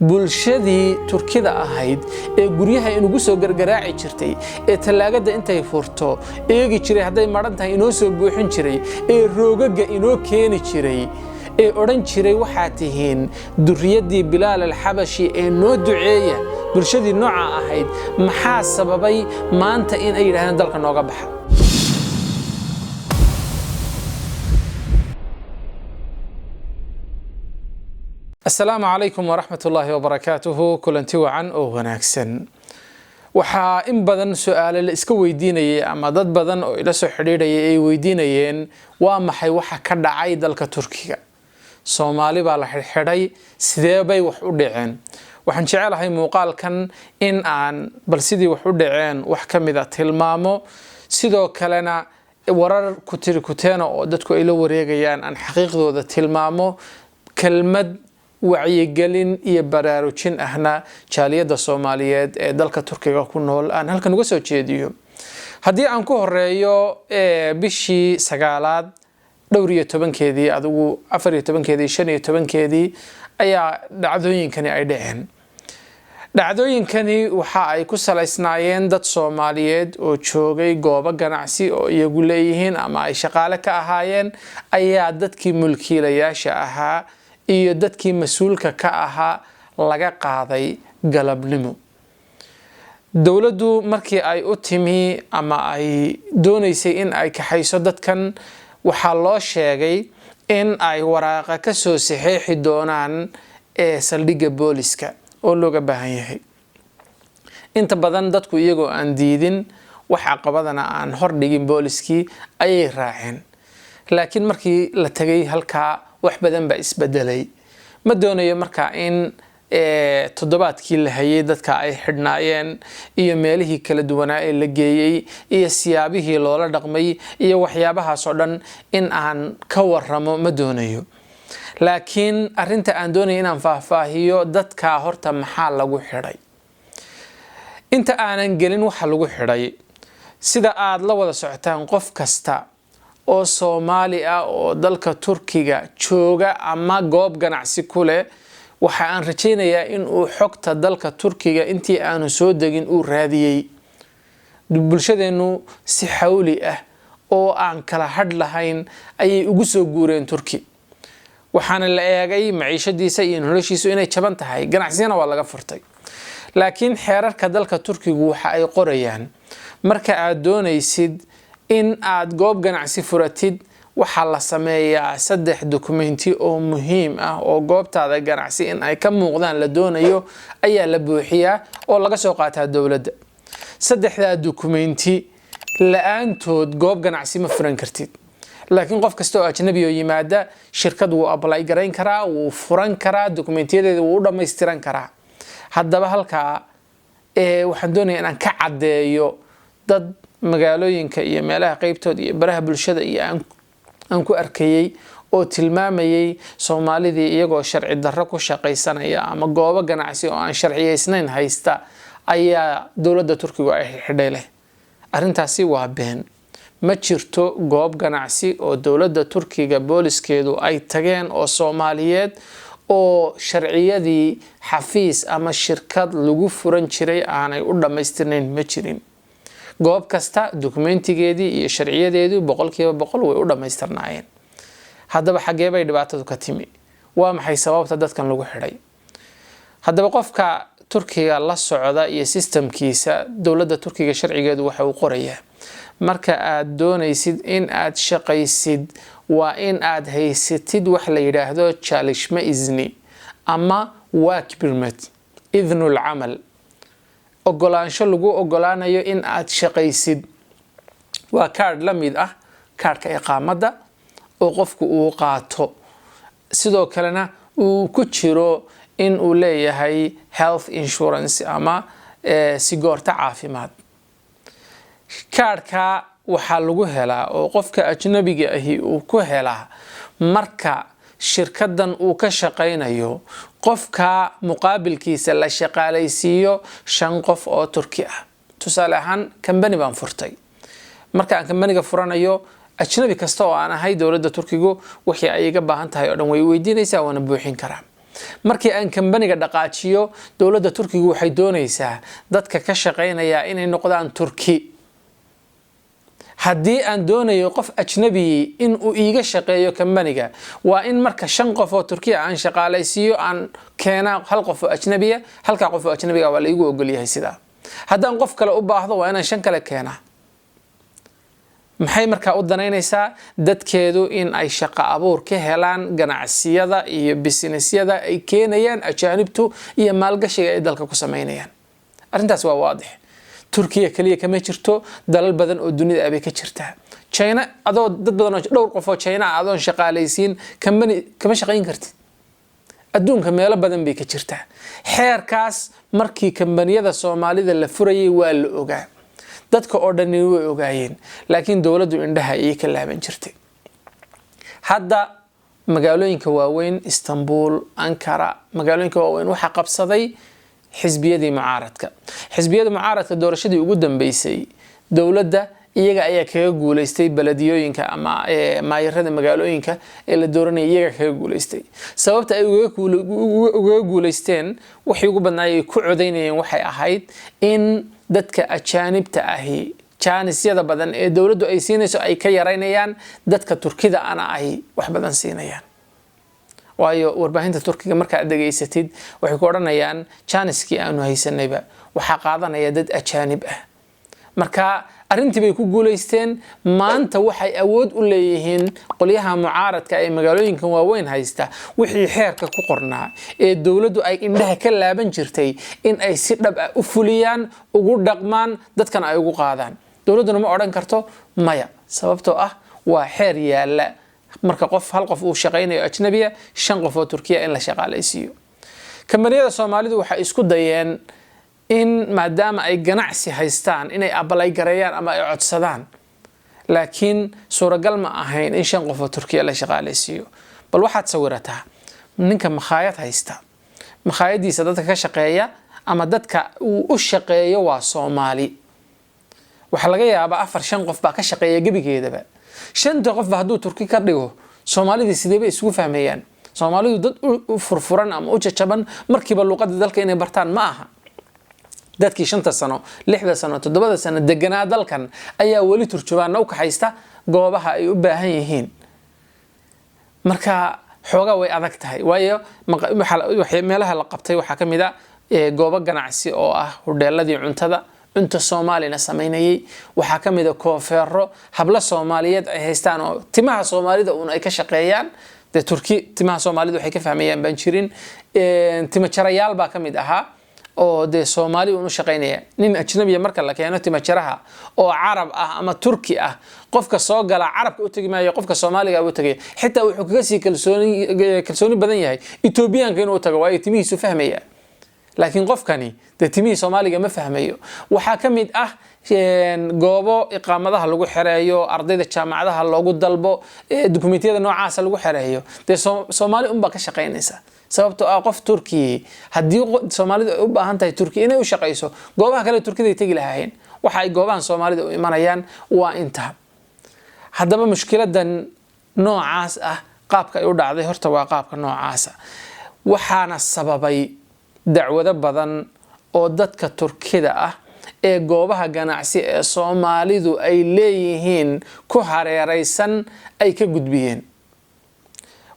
Bulshadii Turkida ahayd ee guryaha inugu soo gargaraaci jirtay, ee tallaagada intay furto eegi jiray hadday madhan tahay inoo soo buuxin jiray, ee roogaga inoo keeni jiray, ee odhan jiray waxaa tihiin durriyaddii Bilaal Alxabashi ee noo duceeya, bulshadii nooca ahayd maxaa sababay maanta in ay yidhahdaan dalka nooga baxa? Asalaamu calaykum waraxmat ullaahi wabarakaatuhu. Kulanti wacan oo wanaagsan. Waxaa in badan su-aale la iska weydiinayay ama dad badan oo ila soo xidhiidhayay ay weydiinayeen: waa maxay waxa ka dhacay dalka Turkiga? Soomaali baa la xidhxidhay, sidee bay wax u dhaceen? Waxaan jecelahay muuqaalkan in aan bal sidii wax u dhaceen wax ka mid a tilmaamo, sidoo kalena warar kutiri kuteena oo dadku ay la wareegayaan aan xaqiiqdooda tilmaamo, kelmad wacyigelin iyo baraarujin ahna jaaliyadda Soomaaliyeed ee dalka Turkiga ku nool aan halkan uga soo jeediyo. Haddii aan ku horeeyo, bishii sagaalaad dhowr iyo tobankeedii, adigu 14-keedii, 15-keedii ayaa dhacdooyinkani ay dhaceen. Dhacdooyinkani waxa ay ku salaysnaayeen dad Soomaaliyeed oo joogay goobo ganacsi oo iyagu leeyihiin ama ay shaqaale ka ahaayeen ayaa dadkii mulkiilayaasha ahaa iyo dadkii mas-uulka ka ahaa laga qaaday galabnimo. Dowladdu markii ay u timi ama ay doonaysay in ay kaxayso dadkan, waxaa loo sheegay in ay waraaqa ka soo saxeexi doonaan ee saldhigga booliska oo looga baahan yahay. Inta badan dadku iyagoo aan diidin wax caqabadana aan hordhigin booliskii ayay raaceen, laakiin markii la tegay halkaa wax badan baa isbedelay. Ma doonayo markaa in toddobaadkii la hayay dadka ay xidhnaayeen iyo meelihii kala duwanaa ee la geeyey iyo siyaabihii loola dhaqmay iyo waxyaabahaas oo dhan in aan ka waramo ma doonayo, laakiin arrinta aan doonaya inaan faahfaahiyo dadkaa horta maxaa lagu xidhay. Inta aanan gelin waxa lagu xidhay, sida aada la wada socotaan, qof kasta oo Soomaali ah oo dalka Turkiga jooga ama goob ganacsi ku leh, waxa aan rajaynayaa in uu xogta dalka Turkiga intii aanu soo degin uu raadiyey. Bulshadeennu si xawli ah oo aan kala hadh lahayn ayay ugu soo guureen Turki, waxaana la eegay maciishadiisa iyo noloshiisu inay jaban tahay, ganacsiyana waa laga furtay. Laakiin xeerarka dalka Turkigu waxa ay qorayaan, marka aad doonaysid in aad goob ganacsi furatid, waxaa la sameeyaa 3 dokumenti oo muhiim ah oo goobtaada ganacsi in ay ka muuqdaan la doonayo ayaa la buuxiyaa oo laga soo qaataa dowladda. Saddexdaa dokumenti la-aantood goob ganacsi ma furan kartid, laakiin qof kasta oo ajnabi oo yimaada shirkad wuu apply garayn karaa, wuu furan karaa, dokumentiyadeeda wuu u dhammaystiran karaa. Haddaba halkaa waxaan doonaya inaan ka caddeeyo dad magaalooyinka iyo meelaha qeybtood iyo baraha bulshada iyo aan ku arkayey oo tilmaamayay Soomaalidii iyagoo sharci darro ku shaqaysanaya ama goobo ganacsi oo aan sharciyeysnayn haysta ayaa dowladda Turkigu ay xidhay leh. Arrintaasi waa been. Ma jirto goob ganacsi oo dowladda Turkiga booliskeedu ay tageen oo Soomaaliyeed oo sharciyadii xafiis ama shirkad lagu furan jiray aanay u dhammaystirnayn. Ma jirin. Goob kasta dokumentigeedii iyo sharciyadeedii 100% way u dhammaystirnaayeen. Haddaba xaggee bay dhibaatadu ka timi? Waa maxay sababta dadkan lagu xidhay? Haddaba qofka Turkiga la socda iyo sistamkiisa dowladda Turkiga, sharcigeedu waxa uu qorayaa, marka aad doonaysid in aad shaqaysid, waa in aad haysatid wax la yidhaahdo çalışma izni ama work permit, idnul camal, ogolaansho lagu ogolaanayo in aad shaqaysid. Waa kaadh la mid ah kaadhka iqaamadda oo qofku uu qaato, sidoo kalena uu ku jiro in uu leeyahay health insurance ama sigoorto caafimaad. Kaadhka waxaa lagu helaa oo qofka ajnabiga ahi uu ku helaa marka shirkadan uu ka shaqaynayo qofka muqaabilkiisa la shaqaalaysiiyo shan qof oo Turki ah. Tusaale ahaan, kambani baan furtay. Marka aan kambaniga furanayo, ajnabi kasta oo aan ahay, dowladda Turkigu wixii ay iga baahan tahay oo dhan way weydiinaysaa, waana buuxin karaa. Markii aan kambaniga dhaqaajiyo, dowladda Turkigu waxay doonaysaa dadka ka shaqaynaya inay noqdaan Turki. Haddii aan doonayo qof ajnabi in uu iiga shaqeeyo kambaniga, waa in marka shan qof oo Turkiya aan shaqaalaysiiyo aan keenaa hal qof oo ajnabiya. Halkaa qof oo ajnabiga waa la iigu ogolyahay sidaa. Haddaan qof kale u baahdo, waa inaan shan kale keenaa. Maxay markaa u danaynaysaa? Dadkeedu in ay shaqo abuur ka helaan ganacsiyada iyo businessyada ay keenayaan ajaanibtu iyo maalgashiga ay dalka ku samaynayaan. Arrintaas waa waadix. Turkiya keliya kama jirto, dalal badan oo dunida abay ka jirtaa. China adoo dad badan oo dhowr qof oo China ah adoon shaqaalaysiin company kama shaqayn kartid. Adduunka meelo badan bay ka jirtaa. Xeerkaas markii kambaniyada Soomaalida la furayay waa la ogaa, dadka oo dhani way ogaayeen, laakiin dowladdu indhaha ayay ka laaban jirtay. Hadda magaalooyinka waaweyn, Istanbul, Ankara, magaalooyinka waaweyn waxaa qabsaday xisbiyadii mucaaradka. Xisbiyada mucaaradka doorashadii ugu dambeysay dowladda iyaga ayaa kaga guuleystay belediyooyinka ama maayarada magaalooyinka ee la dooranayay, iyaga kaga guuleystay. Sababta ay ugaga guuleysteen, waxay ugu badnaay ay ku codaynayeen waxay ahayd in dadka ajaanibta ahi jaanisyada badan ee dowladdu ay siinayso ay ka yaraynayaan, dadka Turkida ana ay wax badan siinayaan. Waayo, warbaahinta Turkiga markaad dhegaysatid, waxay ku odhanayaan jaaniskii aanu haysanayba waxaa qaadanaya dad ajaanib ah. Marka arrintii bay ku guulaysteen. Maanta waxay awood u leeyihiin qolyaha mucaaradka ee magaalooyinkan waaweyn haysta wixii xeerka ku qornaa ee dowladdu ay indhaha ka laaban jirtay in ay si dhab ah u fuliyaan, ugu dhaqmaan, dadkana ay ugu qaadaan. Dowladduna ma odhan karto maya, sababtoo ah waa xeer yaalla. Marka qof, hal qof uu shaqaynayo ajnabiya, shan qof oo Turkiya in la shaqaalaysiiyo. Kambaniyada Soomaalidu waxay isku dayeen in maadaama ay ganacsi haystaan inay apply gareeyaan ama ay codsadaan, laakiin suuragal ma ahayn in shan qof oo Turkiya la shaqaalaysiiyo. Bal waxaad sawirataa ninka makhaayad haysta, makhaayadiisa dadka ka shaqeeya ama dadka uu u shaqeeyo waa Soomaali. Waxaa laga yaabaa afar, shan qof baa ka shaqeeya gebigeedaba. Shanta qofba hadduu Turki ka dhigo, Soomaalidii sidee bay isugu fahmayaan? Soomaalidu dad u furfuran ama u jajaban markiiba luuqada dalka inay bartaan ma aha. Dadkii 5-ta sano, 6-da sano, 7-da sano deganaa dalkan ayaa weli turjubaana u kaxaysta goobaha ay u baahan yihiin. Marka xoogaa way adag tahay, waayo meelaha la qabtay waxaa ka mid a goobo ganacsi oo ah hudheeladii cuntada, cunto Soomaalina samaynayay. Waxaa ka mid a koofeero hablo Soomaaliyeed ay haystaan oo timaha Soomaalida uun ay ka shaqeeyaan. Dee Turki timaha Soomaalida waxay ka fahmayaan baan jirin. Tima jarayaal baa ka mid ahaa oo dee Soomaali uun u shaqaynaya. Nin ajnabiya marka la keeno timajaraha oo Carab ah ama Turki ah, qofka soo gala Carabka u tegi maayo, qofka Soomaaliga u tagaya. Xitaa wuxuu kaga sii kalsooni badan yahay Etoobiyaanka inuu tago, waayo timihiisu fahmaya, laakiin qofkani dee timihii Soomaaliga ma fahmayo. Waxaa ka mid ah goobo iqaamadaha lagu xereeyo, ardayda jaamacadaha loogu dalbo, dukumentiyada noocaasa lagu xereeyo. Dee Soomaali unbaa ka shaqaynaysa, sababtoo ah qof Turkiyi haddii Soomaalidu ay u baahan tahay Turkiya inay u shaqayso, goobaha kale Turkida ay tegi lahaayeen. Waxa ay goobahan Soomaalida u imanayaan waa intaa. Haddaba mushkiladan noocaas ah qaabka ay u dhacday horta waa qaabka noocaasa, waxaana sababay dacwado badan oo dadka Turkida ah ee goobaha ganacsi ee Soomaalidu ay leeyihiin ku hareeraysan ay ka gudbiyeen.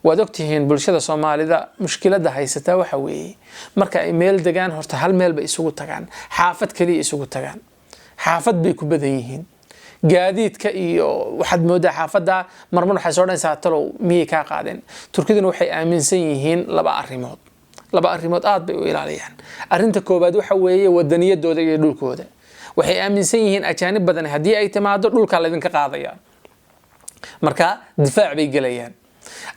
Waad ogtihiin, bulshada Soomaalida mushkiladda haysataa waxa weeye marka ay meel degaan, horta hal meel bay isugu tagaan, xaafad kaliya isugu tagaan, xaafad bay ku badan yihiin. Gaadiidka iyo waxaad moodaa xaafadda marmar waxay soo dhanaysaa, talow miyay kaa qaadeen? Turkiduna waxay aaminsan yihiin laba arrimood. Laba arrimood aad bay u ilaaliyaan. Arrinta koowaad waxa weeye wadaniyadooda iyo dhulkooda. Waxay aaminsan yihiin ajaanib badan haddii ay timaado, dhulkaa laydinka qaadaya, marka difaac bay gelayaan.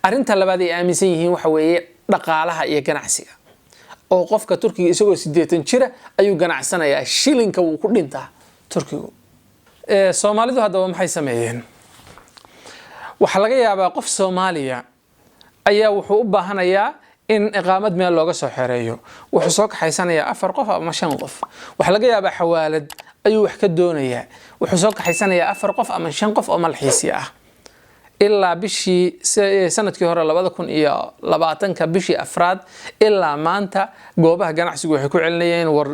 Arrinta labaad ay aaminsan yihiin waxa weeye dhaqaalaha iyo ganacsiga, oo qofka Turkiga isagoo 80 jira ayuu ganacsanayaa, shilinka wuu ku dhintaa Turkigu. Soomaalidu haddaba maxay sameeyeen? Waxaa laga yaabaa qof Soomaaliya ayaa wuxuu u baahanayaa in iqaamad meel looga soo xereeyo. Wuxuu soo kaxaysanayaa afar qof ama shan qof. Waxaa laga yaabaa xawaalad ayuu wax ka doonayaa, wuxuu soo kaxaysanayaa afar qof ama shan qof oo malxiisya ah. Ilaa bishii sanadkii hore, 2020-ka, bishii afraad, ilaa maanta goobaha ganacsigu waxay ku celinayeen: "War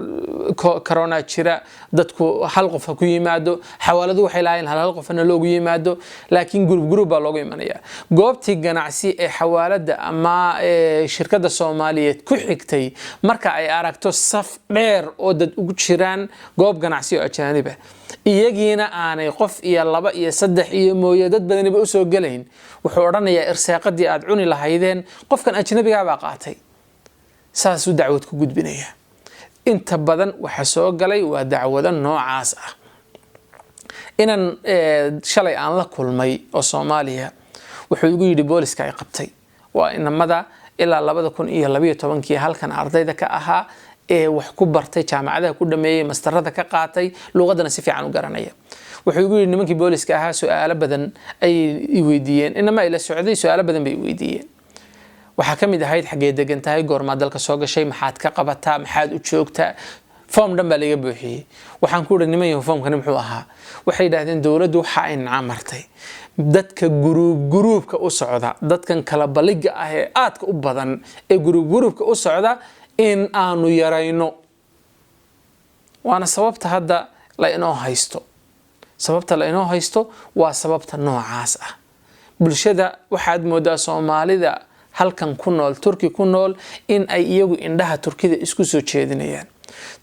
corona jira, dadku hal qof ha ku yimaado." Xawaaladu waxay lahaayeen hal hal qofna loogu yimaado, laakiin group group baa loogu imanaya. Goobtii ganacsi ee xawaalada ama shirkadda Soomaaliyeed ku xigtay, marka ay aragto saf dheer oo dad ugu jiraan goob ganacsi oo ajaanib ah, iyagiina aanay qof iyo laba iyo saddex iyo mooye dad badaniba usoo gelayn, wuxuu odhanayaa: "Irsaaqadii aad cuni lahaydeen qofkan ajnabigaabaa qaatay." Saasuu dacwad ku gudbinaya. Inta badan waxa soo galay waa dacwado noocaas ah. Inan shalay aan la kulmay oo Soomaaliya wuxuu igu yidhi: "Booliska ay qabtay." Waa inamada ilaa 2012-kii halkan ardayda ka ahaa ee wax ku bartay, jaamacadaha ku dhameeyey, mastarada ka qaatay, luuqadana si fiican u garanaya. Wuxuu igu yidhi: "Nimankii booliska ahaa su-aalo badan ayay i weydiiyeen. Inama ila socday su-aalo badan bay i weydiiyeen. Waxaa ka mid ahayd: xaggee degan tahay? Goormaad dalka soo gashay? Maxaad ka qabataa? Maxaad u joogtaa?" Foom dhan baa laga buuxiyey. Waxaan ku idhi: "Niman yahu, foomkani muxuu ahaa?" Waxay yidhahdeen: "Dowladdu waxa ay nacamartay dadka group groupka u socda, dadkan kala baliga ah ee aadka u badan ee group groupka u socda in aanu yarayno." Waana sababta hadda la inoo haysto. Sababta la inoo haysto waa sababta noocaas ah. Bulshada waxaad moodaa, Soomaalida halkan ku nool, Turki ku nool, in ay iyagu indhaha Turkida isku soo jeedinayaan,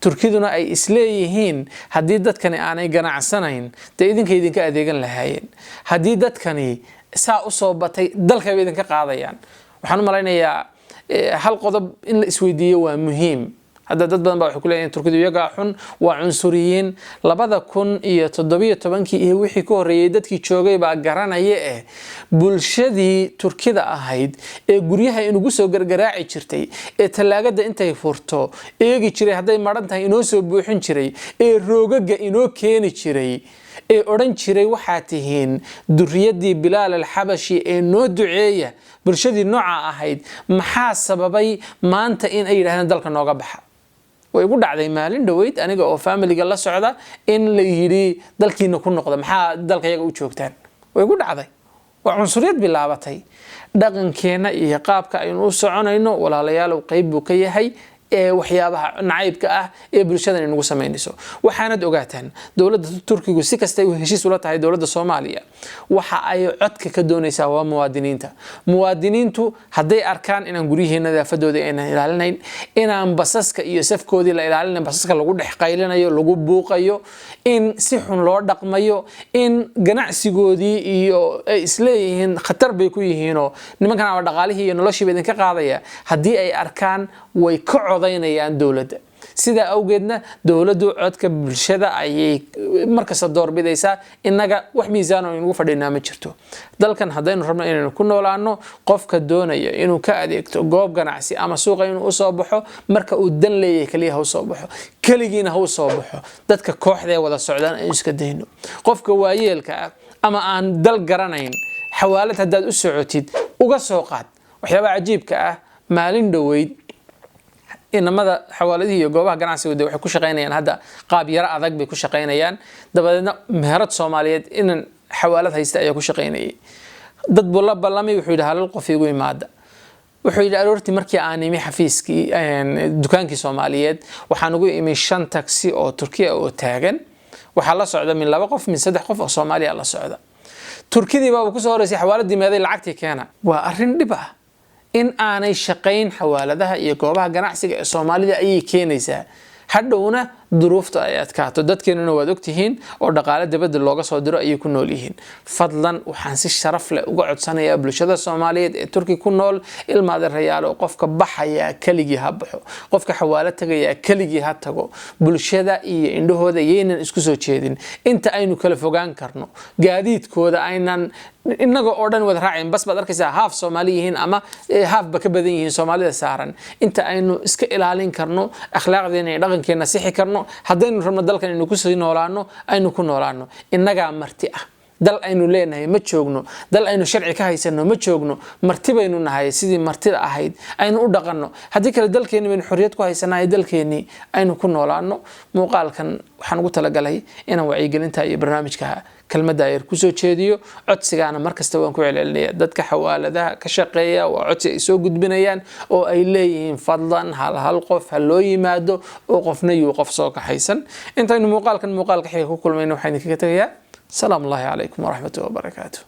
Turkiduna ay isleeyihiin haddii dadkani aanay ganacsanayn, dee idinka idinka adeegan lahaayeen. Haddii dadkani saa usoo batay, dalkayba idinka qaadayaan. Waxaan u malaynayaa hal qodob in la isweydiiyo waa muhiim. Hadda dad badan baa waxay ku leeyihin Turkidu iyagaa xun, waa cunsuriyiin. 2017-kii iyo wixii ka horreeyey dadkii joogay baa garanaya bulshadii Turkida ahayd ee guryaha inugu soo gargaraaci jirtay, ee tallaagada intay furto eegi jiray hadday maran tahay inoo soo buuxin jiray, ee roogaga inoo keeni jiray, ee odhan jiray: "Waxaa tihiin duriyadii Bilaal Alxabashi ee noo duceeya," bulshadii nooca ahayd, maxaa sababay maanta in ay yidhahdeen dalka nooga baxa? Way igu dhacday maalin dhoweyd, aniga oo familyga la socda, in la yidhi: "Dalkiina ku noqda, maxaa dalka yaga u joogtaan?" Way igu dhacday. Waa cunsuriyad bilaabatay. Dhaqankeenna iyo qaabka aynu u soconayno, walaalayaalow, qeyb buu ka yahay ee waxyaabaha nacaybka ah ee bulshadan inagu samaynayso. Waxaanad ogaataan, dowladda Turkigu si kastay u heshiis ula tahay dowladda Soomaaliya, waxa ay codka ka doonaysaa waa muwaadiniinta. Muwaadiniintu hadday arkaan inaan guryihii nadaafadoodii aynan ilaalinayn, inaan basaska iyo safkoodii la ilaalinayn, basaska lagu dhex qaylinayo, lagu buuqayo, in si xun loo dhaqmayo, in ganacsigoodii iyo ay isleeyihiin khatar bay ku yihiinoo nimankan ama dhaqaalihii iyo noloshiiba idinka qaadaya, haddii ay arkaan, way ka codaynayaan dowladda. Sidaa awgeedna dowladdu codka bulshada ayay markasta doorbidaysaa. Innaga wax miisaan oo inugu fadhinaa ma jirto. Dalkan haddaynu rabno inaynu ku noolaano, qofka doonaya inuu ka adeegto goob ganacsi ama suuqa inuu usoo baxo, marka uu dan leeyahay keliya ha usoo baxo, keligiina ha usoo baxo. Dadka kooxdee wada socdaan aynu iska dayno. Qofka waayeelka ah ama aan dal garanayn, xawaalad haddaad u socotid, uga soo qaad. Waxyaabaha cajiibka ah, maalin dhoweyd inamada xawaaladihii iyo goobaha ganacsiga de waxay ku shaqaynayaan hadda qaab yaro adag bay ku shaqaynayaan. Dabadeedna meherad Soomaaliyeed inan xawaalad haysta ayaa ku shaqaynayay. Dad buu la ballamay. Wuxuu yidhi: "Halal qof igu imaada." Wuxuu yidhi: "Aroortii markii aan imi xafiiskii dukaankii Soomaaliyeed, waxaan ugu imi shan taxi oo Turkiya oo taagan. Waxaa la socda min laba qof, min saddex qof oo Soomaaliya la socda. Turkidii baa kusoo horeysay. Xawaaladii meeday? Lacagtii keena." Waa arrin dhib ah. In aanay shaqayn xawaaladaha iyo goobaha ganacsiga ee Soomaalida ayay keenaysaa hadhowna duruufta ay adkaato. Dadkeenuna waad ogtihiin oo dhaqaale dibadda looga soo diro ayay ku nool yihiin. Fadlan, waxaan si sharaf leh uga codsanayaa bulshada Soomaaliyeed ee Turki ku nool: ilmaadeerayaal, oo qofka baxayaa keligii ha baxo, qofka xawaalo tagayaa keligii ha tago. Bulshada iyo indhahooda yaynan isku soo jeedin. Inta aynu kala fogaan karno, gaadiidkooda aynan innaga oo dhan wada raacayn. Bas baad arkaysaa half Soomaali yihiin ama halfba ka badan yihiin Soomaalida saaran. Inta aynu iska ilaalin karno, akhlaaqdeena iyo dhaqankeena sixi karno, haddaynu rabno dalkan aynu kusii noolaano, aynu ku noolaano. Innagaa marti ah. Dal aynu leenahay ma joogno, dal aynu sharci ka haysano ma joogno. Marti baynu nahay. Sidii martida ahayd aynu u dhaqanno. Haddii kale dalkeenni baynu xorriyad ku haysanahay, dalkeennii aynu ku noolaano. Muuqaalkan waxaan ugu talagalay inaan wacyigelinta iyo barnaamijka kelmadda yar kusoo jeediyo. Codsigaana markasta waan ku celcelinaya. Dadka xawaaladaha ka shaqeeya waa codsi ay soo gudbinayaan oo ay leeyihiin: fadlan hal hal qof ha loo yimaado oo qofna yuu qof soo kaxaysan. Intaynu muuqaalkan muuqaalka xiga ku kulmayno, waxaan idinkaga tegayaa: salaamu ullahi calaykum waraxmatuhi wabarakaatu.